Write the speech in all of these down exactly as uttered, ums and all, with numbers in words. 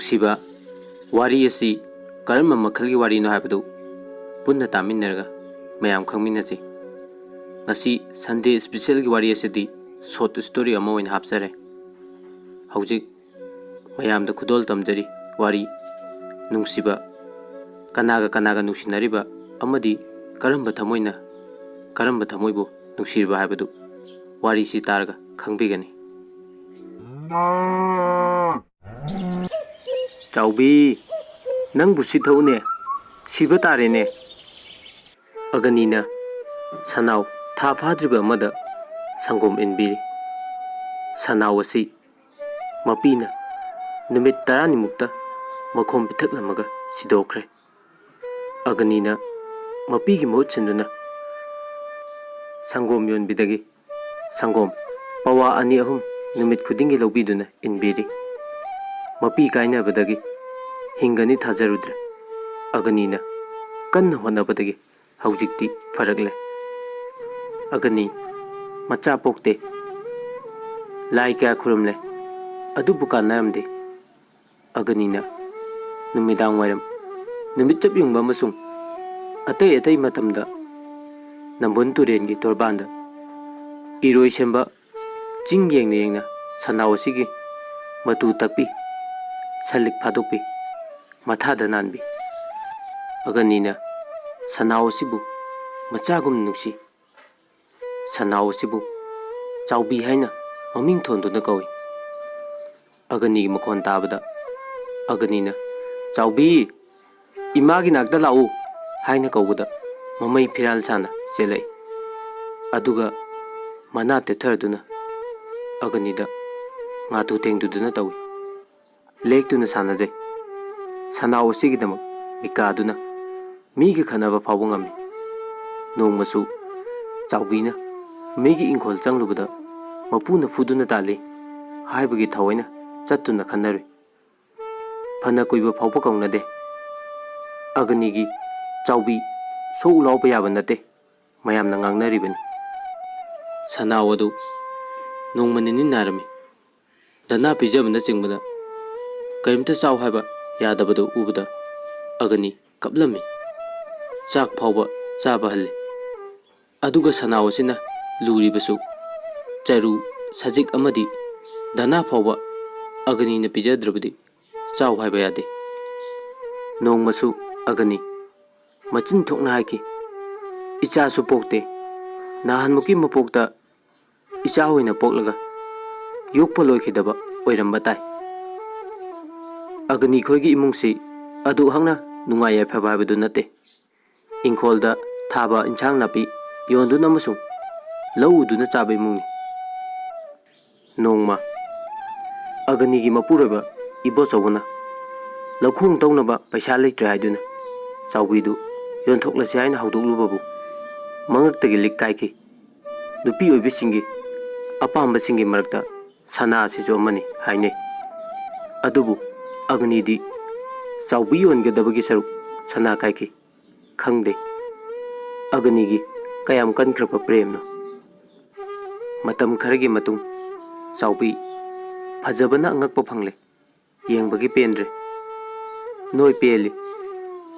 ꯅꯨꯡꯁꯤꯕ, ꯋꯥꯔꯤ ꯑꯁꯤ ꯀꯔꯝꯕ ꯃꯈꯜꯒꯤ ꯋꯥꯔꯤꯅꯣ ꯍꯥꯏꯕꯗꯨ ꯄꯨꯟꯅ ꯇꯥꯃꯤꯟꯅꯔꯒ ꯃꯌꯥꯝ ꯈꯪꯃꯤꯟꯅꯁꯤ꯫ ꯉꯁꯤ Sunday specialꯒꯤ ꯋꯥꯔꯤ ꯑꯁꯤꯗꯤ short story ꯑꯃ ꯑꯣꯏꯅ ꯍꯥꯞꯆꯔꯦ꯫ ꯍꯧꯖꯤꯛ ꯃꯌꯥꯝꯗ ꯈꯨꯗꯣꯜ ꯇꯝꯖꯔꯤ꯫ ꯋꯥꯔꯤ ꯅꯨꯡꯁꯤꯕ, ꯀꯅꯥꯒ ꯀꯅꯥꯒ ꯅꯨꯡꯁꯤꯅꯔꯤꯕ ꯑꯃꯗꯤ ꯀꯔꯝꯕ ꯊꯃꯣꯏꯅ ꯀꯔꯝꯕ ꯊꯃꯣꯏꯕꯨ ꯅꯨꯡꯁꯤꯔꯤꯕ ꯍꯥꯏꯕꯗꯨ ꯋꯥꯔꯤꯁꯤ ꯇꯥꯔꯒ ꯈꯪꯕꯤꯒꯅꯤ꯫ "ꯆꯥꯎꯕꯤ, ꯅꯪꯕꯨ ꯁꯤꯊꯧꯅꯦ, ꯁꯤꯕ ꯇꯥꯔꯦꯅꯦ꯫" ꯑꯒꯅꯤꯅ ꯁꯅꯥꯎ ꯊꯥ ꯐꯥꯗ꯭ꯔꯤꯕ ꯑꯃꯗ ꯁꯪꯒꯣꯝ ꯏꯟꯕꯤꯔꯤ꯫ ꯁꯅꯥꯎ ꯑꯁꯤ ꯃꯄꯤꯅ ꯅꯨꯃꯤꯠ ꯇꯔꯥꯅꯤꯃꯨꯛꯇ ꯃꯈꯣꯝ ꯄꯤꯊꯛꯂꯝꯃꯒ ꯁꯤꯗꯣꯛꯈ꯭ꯔꯦ꯫ ꯑꯒꯅꯤꯅ ꯃꯄꯤꯒꯤ ꯃꯍꯨꯠ ꯁꯤꯟꯗꯨꯅ ꯁꯪꯒꯣꯝ ꯌꯣꯟꯕꯤꯗꯒꯤ ꯁꯪꯒꯣꯝ ꯄꯋꯥ ꯑꯅꯤ ꯑꯍꯨꯝ ꯅꯨꯃꯤꯠ ꯈꯨꯗꯤꯡꯒꯤ ꯂꯧꯕꯤꯗꯨꯅ ꯏꯟꯕꯤꯔꯤ꯫ ꯃꯄꯤ ꯀꯥꯏꯅꯕꯗꯒꯤ ꯍꯤꯡꯒꯅꯤ ꯊꯥꯖꯔꯨꯗ꯭ꯔꯦ꯫ ꯑꯒꯅꯤꯅ ꯀꯟꯅ ꯍꯣꯠꯅꯕꯗꯒꯤ ꯍꯧꯖꯤꯛꯇꯤ ꯐꯔꯛꯂꯦ꯫ ꯑꯒꯅꯤ ꯃꯆꯥ ꯄꯣꯛꯇꯦ꯫ ꯂꯥꯏ ꯀꯌꯥ ꯈꯨꯔꯨꯝꯂꯦ, ꯑꯗꯨꯕꯨ ꯀꯥꯟꯅꯔꯝꯗꯦ꯫ ꯑꯒꯅꯤꯅ ꯅꯨꯃꯤꯗꯥꯡ ꯋꯥꯏꯔꯝ, ꯅꯨꯃꯤꯠ ꯆꯞ ꯌꯨꯡꯕ ꯑꯃꯁꯨꯡ ꯑꯇꯩ ꯑꯇꯩ ꯃꯇꯝꯗ ꯅꯝꯕꯨꯜ ꯇꯨꯔꯦꯜꯒꯤ ꯇꯣꯔꯕꯥꯟꯗ ꯏꯔꯣꯏ ꯁꯦꯝꯕ ꯆꯤꯡ ꯌꯦꯡꯅ ꯌꯦꯡꯅ ꯁꯟꯅꯥꯎ ꯑꯁꯤꯒꯤ ꯃꯇꯨ ꯇꯛꯄꯤ, ꯁꯟꯂꯤꯛ ꯐꯥꯗꯣꯛꯄꯤ, ꯃꯊꯥꯗ ꯅꯥꯟꯕꯤ꯫ ꯑꯒꯅꯤꯅ ꯁꯟꯅꯥꯎ ꯑꯁꯤꯕꯨ ꯃꯆꯥꯒꯨꯝ ꯅꯨꯡꯁꯤ꯫ ꯁꯟꯅꯥꯎ ꯑꯁꯤꯕꯨ ꯆꯥꯎꯕꯤ ꯍꯥꯏꯅ ꯃꯃꯤꯡ ꯊꯣꯟꯗꯨꯅ ꯀꯧꯏ꯫ ꯑꯒꯅꯤꯒꯤ ꯃꯈꯣꯟ ꯇꯥꯕꯗ ꯑꯒꯅꯤꯅ, "ꯆꯥꯎꯕꯤ, ꯏꯃꯥꯒꯤ ꯅꯥꯛꯇ ꯂꯥꯛꯎ" ꯍꯥꯏꯅ ꯀꯧꯕꯗ ꯃꯃꯩ ꯐꯤꯔꯥꯜ ꯁꯥꯅ ꯆꯦꯜꯂꯛꯏ꯫ ꯑꯗꯨꯒ ꯃꯅꯥ ꯇꯦꯠꯊꯔꯗꯨꯅ ꯑꯒꯅꯤꯗ ꯉꯥꯇꯨ ꯊꯦꯡꯗꯨꯗꯨꯅ ꯇꯧꯏ꯫ ꯂꯦꯛꯇꯨꯅ ꯁꯥꯟꯅꯖꯩ꯫ ꯁꯟꯅꯥꯎ ꯑꯁꯤꯒꯤꯗꯃꯛ ꯃꯤꯀꯥꯗꯨꯅ ꯃꯤꯒ ꯈꯠꯅꯕ ꯐꯥꯎꯕ ꯉꯝꯃꯤ꯫ ꯅꯣꯡꯃꯁꯨ ꯆꯥꯎꯕꯤꯅ ꯃꯤꯒꯤ ꯏꯪꯈꯣꯜ ꯆꯪꯂꯨꯕꯗ ꯃꯄꯨꯅ ꯐꯨꯗꯨꯅ ꯇꯥꯜꯂꯤ ꯍꯥꯏꯕꯒꯤ ꯊꯑꯣꯏꯅ ꯆꯠꯇꯨꯅ ꯈꯟꯅꯔꯨꯏ꯫ ꯐꯅ ꯀꯨꯏꯕ ꯐꯥꯎꯕ ꯀꯧꯅꯗꯦ꯫ ꯑꯒꯅꯤꯒꯤ ꯆꯥꯎꯕꯤ ꯁꯣꯛꯎ ꯂꯥꯎꯕ ꯌꯥꯕ ꯅꯠꯇꯦ꯫ ꯃꯌꯥꯝꯅ ꯉꯥꯡꯅꯔꯤꯕꯅꯤ꯫ ꯁꯅꯥꯎ ꯑꯗꯨ ꯅꯣꯡꯃ ꯅꯤꯅꯤ ꯅꯥꯔꯝꯃꯤ꯫ ꯗꯅꯥ ꯄꯤꯖꯕꯅꯆꯤꯡꯕꯗ ꯀꯔꯤꯝꯇ ꯆꯥꯎ ꯍꯥꯏꯕ ꯌꯥꯗꯕꯗꯨ ꯎꯕꯗ ꯑꯒꯅꯤ ꯀꯞꯂꯝꯃꯤ꯫ ꯆꯥꯛ ꯐꯥꯎꯕ ꯆꯥꯕ ꯍꯜꯂꯤ꯫ ꯑꯗꯨꯒ ꯁꯅꯥꯎ ꯑꯁꯤꯅ ꯂꯨꯔꯤꯕꯁꯨ ꯆꯔꯨ, ꯁꯖꯤꯛ ꯑꯃꯗꯤ ꯙꯅꯥ ꯐꯥꯎꯕ ꯑꯒꯅꯤꯅ ꯄꯤꯖꯗ꯭ꯔꯕꯗꯤ ꯆꯥꯎ ꯍꯥꯏꯕ ꯌꯥꯗꯦ꯫ ꯅꯣꯡꯃꯁꯨ ꯑꯒꯅꯤ ꯃꯆꯤꯟ ꯊꯣꯛꯅ ꯍꯥꯏꯈꯤ, "ꯏꯆꯥꯁꯨ ꯄꯣꯛꯇꯦ꯫ ꯅꯍꯥꯟꯃꯨꯛꯀꯤ ꯃꯄꯣꯛꯇ ꯏꯆꯥ ꯑꯣꯏꯅ ꯄꯣꯛꯂꯒ ꯌꯣꯛꯄ ꯂꯣꯏꯈꯤꯗꯕ ꯑꯣꯏꯔꯝꯕ ꯇꯥꯏ꯫ ꯑꯒꯅꯤ ꯈꯣꯏꯒꯤ ꯏꯃꯨꯡꯁꯤ ꯑꯗꯨꯛ ꯍꯛꯅ ꯅꯨꯡꯉꯥꯏ ꯌꯥꯏꯐꯕ ꯍꯥꯏꯕꯗꯨ ꯅꯠꯇꯦ꯫ ꯏꯪꯈꯣꯜꯗ ꯊꯥꯕ ꯏꯟꯁꯥꯡ ꯅꯥꯄꯤ ꯌꯣꯟꯗꯨꯅ ꯑꯃꯁꯨꯡ ꯂꯧ ꯎꯗꯨꯅ ꯆꯥꯕ ꯏꯃꯨꯡꯅꯤ꯫" ꯅꯣꯡꯃ ꯑꯒꯅꯤꯒꯤ ꯃꯄꯨꯔꯣꯏꯕ ꯏꯕꯣꯆꯧꯕꯅ ꯂꯧꯈꯣꯡ ꯇꯧꯅꯕ ꯄꯩꯁꯥ ꯂꯩꯇ꯭ꯔꯦ ꯍꯥꯏꯗꯨꯅ ꯆꯥꯎꯕꯤꯗꯨ ꯌꯣꯟꯊꯣꯛꯂꯁꯤ ꯍꯥꯏꯅ ꯍꯧꯗꯣꯛꯂꯨꯕꯕꯨ ꯃꯉꯛꯇꯒꯤ ꯂꯤꯛ ꯀꯥꯏꯈꯤ꯫ ꯅꯨꯄꯤ ꯑꯣꯏꯕꯤꯁꯤꯡꯒꯤ ꯑꯄꯥꯝꯕꯁꯤꯡꯒꯤ ꯃꯔꯛꯇ ꯁꯅꯥ ꯑꯁꯤꯁꯨ ꯑꯃꯅꯤ ꯍꯥꯏꯅꯩ꯫ ꯑꯗꯨꯕꯨ ꯑꯒꯅꯤꯗꯤ ꯆꯥꯎꯕꯤ ꯌꯣꯟꯒꯗꯕꯒꯤ ꯁꯔꯨꯛ ꯁꯅꯥ ꯀꯥꯏꯈꯤ꯫ ꯈꯪꯗꯦ ꯑꯒꯅꯤꯒꯤ ꯀꯌꯥꯝ ꯀꯟꯈ꯭ꯔꯕ ꯄ꯭ꯔꯦꯝꯅꯣ꯫ ꯃꯇꯝ ꯈꯔꯒꯤ ꯃꯇꯨꯡ ꯆꯥꯎꯕꯤ ꯐꯖꯕꯅ ꯑꯉꯛꯄ ꯐꯪꯂꯦ꯫ ꯌꯦꯡꯕꯒꯤ ꯄꯦꯟꯗ꯭ꯔꯦ꯫ ꯅꯣꯏ ꯄꯦꯜꯂꯤ꯫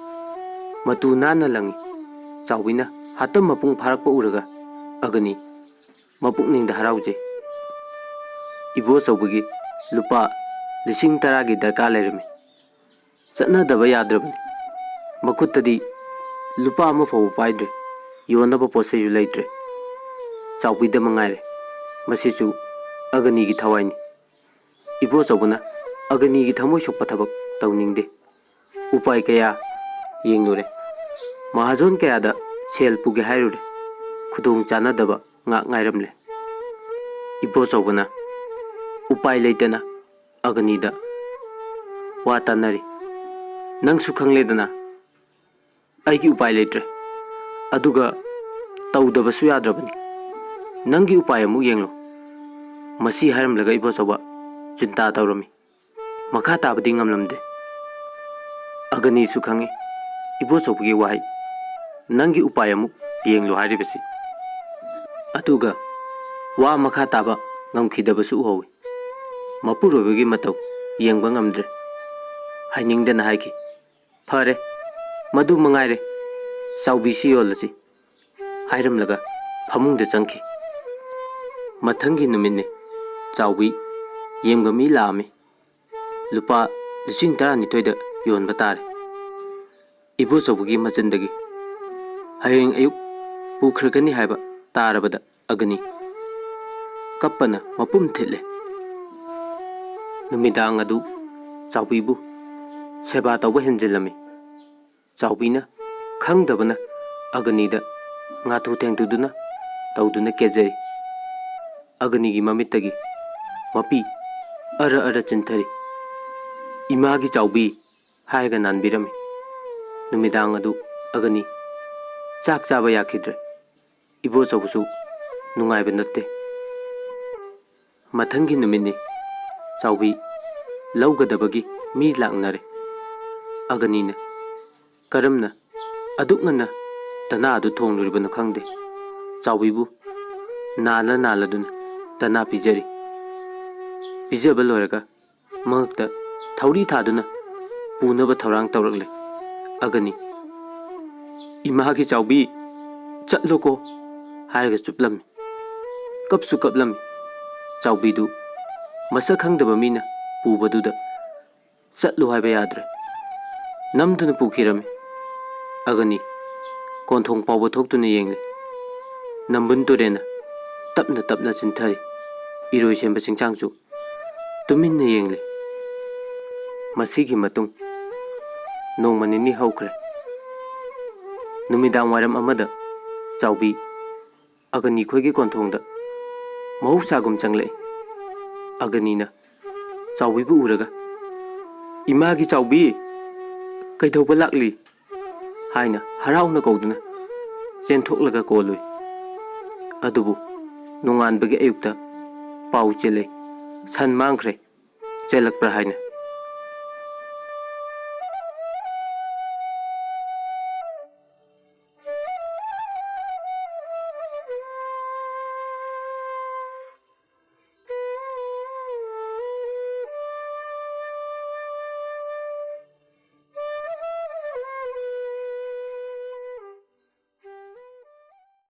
ꯃꯇꯨ ꯅꯥꯟꯅ ꯂꯪꯉꯤ꯫ ꯆꯥꯎꯕꯤꯅ ꯍꯥꯇꯝ ꯃꯄꯨꯡ ꯐꯥꯔꯛꯄ ꯎꯔꯒ ꯑꯒꯅꯤ ꯃꯄꯨꯛꯅꯤꯡꯗ ꯍꯔꯥꯎꯖꯩ꯫ ꯏꯕꯣꯆꯧꯕꯒꯤ ꯂꯨꯄꯥ ꯂꯤꯁꯤꯡ ꯇꯔꯥꯒꯤ ꯗꯔꯀꯥꯔ ꯂꯩꯔꯝꯃꯤ꯫ ꯆꯠꯅꯗꯕ ꯌꯥꯗ꯭ꯔꯕꯅꯤ꯫ ꯃꯈꯨꯠꯇꯗꯤ ꯂꯨꯄꯥ ꯑꯃ ꯐꯥꯎꯕ ꯄꯥꯏꯗ꯭ꯔꯦ꯫ ꯌꯣꯟꯅꯕ ꯄꯣꯠ ꯆꯩꯁꯨ ꯂꯩꯇ꯭ꯔꯦ꯫ ꯆꯥꯎꯕꯤꯗ ꯃꯉꯥꯏꯔꯦ꯫ ꯃꯁꯤꯁꯨ ꯑꯒꯅꯤꯒꯤ ꯊꯋꯥꯏꯅꯤ꯫ ꯏꯕꯣꯆꯧꯕꯅ ꯑꯒꯅꯤꯒꯤ ꯊꯃꯣꯏ ꯁꯣꯛꯄ ꯊꯕꯛ ꯇꯧꯅꯤꯡꯗꯦ꯫ ꯎꯄꯥꯏ ꯀꯌꯥ ꯌꯦꯡꯂꯨꯔꯦ꯫ ꯃꯍꯥꯖꯣꯟ ꯀꯌꯥꯗ ꯁꯦꯜ ꯄꯨꯒꯦ ꯍꯥꯏꯔꯨꯔꯦ꯫ ꯈꯨꯗꯣꯡ ꯆꯥꯅꯗꯕ ꯉꯥꯛ ꯉꯥꯏꯔꯝꯂꯦ꯫ ꯏꯕꯣꯆꯧꯕꯅ ꯎꯄꯥꯏ ꯂꯩꯇꯅ ꯑꯒꯅꯤꯗ ꯋꯥ ꯇꯥꯅꯔꯤ꯫ "ꯅꯪꯁꯨ ꯈꯪꯂꯦꯗꯅ, ꯑꯩꯒꯤ ꯎꯄꯥꯏ ꯂꯩꯇ꯭ꯔꯦ꯫ ꯑꯗꯨꯒ ꯇꯧꯗꯕꯁꯨ ꯌꯥꯗ꯭ꯔꯕꯅꯤ꯫ ꯅꯪꯒꯤ ꯎꯄꯥꯏ ꯑꯃꯨꯛ ꯌꯦꯡꯂꯣ꯫" ꯃꯁꯤ ꯍꯥꯏꯔꯝꯂꯒ ꯏꯕꯣꯆꯧꯕ ꯆꯤꯟꯇꯥ ꯇꯧꯔꯝꯃꯤ꯫ ꯃꯈꯥ ꯇꯥꯕꯗꯤ ꯉꯝꯂꯝꯗꯦ꯫ ꯑꯒꯅꯤꯁꯨ ꯈꯪꯏ ꯏꯕꯣꯆꯧꯕꯒꯤ ꯋꯥꯍꯩ, "ꯅꯪꯒꯤ ꯎꯄꯥꯏ ꯑꯃꯨꯛ ꯌꯦꯡꯂꯨ" ꯍꯥꯏꯔꯤꯕꯁꯤ꯫ ꯑꯗꯨꯒ ꯋꯥ ꯃꯈꯥ ꯇꯥꯕ ꯉꯝꯈꯤꯗꯕꯁꯨ ꯎꯍꯧꯏ꯫ ꯃꯄꯨꯔꯣꯏꯕꯒꯤ ꯃꯇꯧ ꯌꯦꯡꯕ ꯉꯝꯗ꯭ꯔꯦ꯫ ꯍꯥꯏꯅꯤꯡꯗꯅ ꯍꯥꯏꯈꯤ꯫ "ꯐꯔꯦ, ꯃꯗꯨ ꯃꯉꯥꯏꯔꯦ, ꯆꯥꯎꯕꯤꯁꯤ ꯌꯣꯜꯂꯁꯤ" ꯍꯥꯏꯔꯝꯂꯒ ꯐꯃꯨꯡꯗ ꯆꯪꯈꯤ꯫ ꯃꯊꯪꯒꯤ ꯅꯨꯃꯤꯠꯅꯤ꯫ ꯆꯥꯎꯕꯤ ꯌꯦꯡꯕ ꯃꯤ ꯂꯥꯛꯑꯝꯃꯤ꯫ "ꯂꯨꯄꯥ ꯂꯤꯁꯤꯡ ꯇꯔꯥꯅꯤꯊꯣꯏꯗ ꯌꯣꯟꯕ ꯇꯥꯔꯦ" ꯏꯕꯣꯆꯧꯕꯒꯤ ꯃꯆꯤꯟꯗꯒꯤ꯫ "ꯍꯌꯦꯡ ꯑꯌꯨꯛ ꯄꯨꯈ꯭ꯔꯒꯅꯤ" ꯍꯥꯏꯕ ꯇꯥꯔꯕꯗ ꯑꯒꯅꯤ ꯀꯞꯄꯅ ꯃꯄꯨꯝ ꯊꯤꯠꯂꯦ꯫ ꯅꯨꯃꯤꯗꯥꯡ ꯑꯗꯨ ꯆꯥꯎꯕꯤꯕꯨ ꯁꯦꯕꯥ ꯇꯧꯕ ꯍꯦꯟꯖꯤꯜꯂꯝꯃꯤ꯫ ꯆꯥꯎꯕꯤꯅ ꯈꯪꯗꯕꯅ ꯑꯒꯅꯤꯗ ꯉꯥꯊꯨ ꯊꯦꯡꯊꯨꯗꯨꯅ ꯇꯧꯗꯨꯅ ꯀꯦꯖꯔꯤ꯫ ꯑꯒꯅꯤꯒꯤ ꯃꯃꯤꯠꯇꯒꯤ ꯃꯄꯤ ꯑꯔ ꯑꯔ ꯆꯤꯟꯊꯔꯤ꯫ "ꯏꯃꯥꯒꯤ ꯆꯥꯎꯕꯤ" ꯍꯥꯏꯔꯒ ꯅꯥꯟꯕꯤꯔꯝꯃꯤ꯫ ꯅꯨꯃꯤꯗꯥꯡ ꯑꯗꯨ ꯑꯒꯅꯤ ꯆꯥꯛ ꯆꯥꯕ ꯌꯥꯈꯤꯗ꯭ꯔꯦ꯫ ꯏꯕꯣꯆꯧꯕꯁꯨ ꯅꯨꯡꯉꯥꯏꯕ ꯅꯠꯇꯦ꯫ ꯃꯊꯪꯒꯤ ꯅꯨꯃꯤꯠꯅꯤ꯫ ꯆꯥꯎꯕꯤ ꯂꯧꯒꯗꯕꯒꯤ ꯃꯤ ꯂꯥꯛꯅꯔꯦ꯫ ꯑꯒꯅꯤꯅ ꯀꯔꯝꯅ ꯑꯗꯨꯛ ꯉꯟꯅ ꯗꯅꯥ ꯑꯗꯨ ꯊꯣꯡꯂꯨꯔꯤꯕꯅꯣ ꯈꯪꯗꯦ꯫ ꯆꯥꯎꯕꯤꯕꯨ ꯅꯥꯜꯂ ꯅꯥꯜꯂꯗꯨꯅ ꯗꯅꯥ ꯄꯤꯖꯔꯤ꯫ ꯄꯤꯖꯕ ꯂꯣꯏꯔꯒ ꯃꯉꯛꯇ ꯊꯧꯔꯤ ꯊꯥꯗꯨꯅ ꯄꯨꯅꯕ ꯊꯧꯔꯥꯡ ꯇꯧꯔꯛꯂꯦ꯫ ꯑꯒꯅꯤ, "ꯏꯃꯥꯒꯤ ꯆꯥꯎꯕꯤ, ꯆꯠꯂꯣꯀꯣ" ꯍꯥꯏꯔꯒ ꯆꯨꯞꯂꯝꯃꯤ꯫ ꯀꯞꯁꯨ ꯀꯞꯂꯝꯃꯤ꯫ ꯆꯥꯎꯕꯤꯗꯨ ꯃꯁꯛ ꯈꯪꯗꯕ ꯃꯤꯅ ꯄꯨꯕꯗꯨꯗ ꯆꯠꯂꯨ ꯍꯥꯏꯕ ꯌꯥꯗ꯭ꯔꯦ꯫ ꯅꯝꯗꯨꯅ ꯄꯨꯈꯤꯔꯝꯃꯤ꯫ ꯑꯒꯅꯤ ꯀꯣꯟꯊꯣꯡ ꯐꯥꯎꯕ ꯊꯣꯛꯇꯨꯅ ꯌꯦꯡꯂꯤ꯫ ꯅꯝꯕꯨꯜ ꯇꯨꯔꯦꯟꯅ ꯇꯞꯅ ꯇꯞꯅ ꯆꯤꯟꯊꯔꯤ꯫ ꯏꯔꯣꯏ ꯁꯦꯝꯕ ꯆꯤꯡꯁꯥꯡꯁꯨ ꯇꯨꯃꯤꯟꯅ ꯌꯦꯡꯂꯤ꯫ ꯃꯁꯤꯒꯤ ꯃꯇꯨꯡ ꯅꯣꯡꯃ ꯅꯤꯅꯤ ꯍꯧꯈ꯭ꯔꯦ꯫ ꯅꯨꯃꯤꯗꯥꯡ ꯋꯥꯏꯔꯝ ꯑꯃꯗ ꯆꯥꯎꯕꯤ ꯑꯒꯅꯤ ꯈꯣꯏꯒꯤ ꯀꯣꯟꯊꯣꯡꯗ ꯃꯍꯧꯁꯥꯒꯨꯝ ꯆꯪꯂꯛꯏ꯫ ꯑꯒꯅꯤꯅ ꯆꯥꯎꯕꯤꯕꯨ ꯎꯔꯒ, "ꯏꯃꯥꯒꯤ ꯆꯥꯎꯕꯤ, ꯀꯩꯗꯧꯕ ꯂꯥꯛꯂꯤ?" ꯍꯥꯏꯅ ꯍꯔꯥꯎꯅ ꯀꯧꯗꯨꯅ ꯆꯦꯟꯊꯣꯛꯂꯒ ꯀꯣꯜꯂꯨꯏ꯫ ꯑꯗꯨꯕꯨ ꯅꯣꯡꯉꯥꯟꯕꯒꯤ ꯑꯌꯨꯛꯇ ꯄꯥꯎ ꯆꯦꯜꯂꯦ, ꯁꯟ ꯃꯥꯡꯈ꯭ꯔꯦ, ꯆꯦꯜꯂꯛꯄ꯭ꯔꯥ ꯍꯥꯏꯅ꯫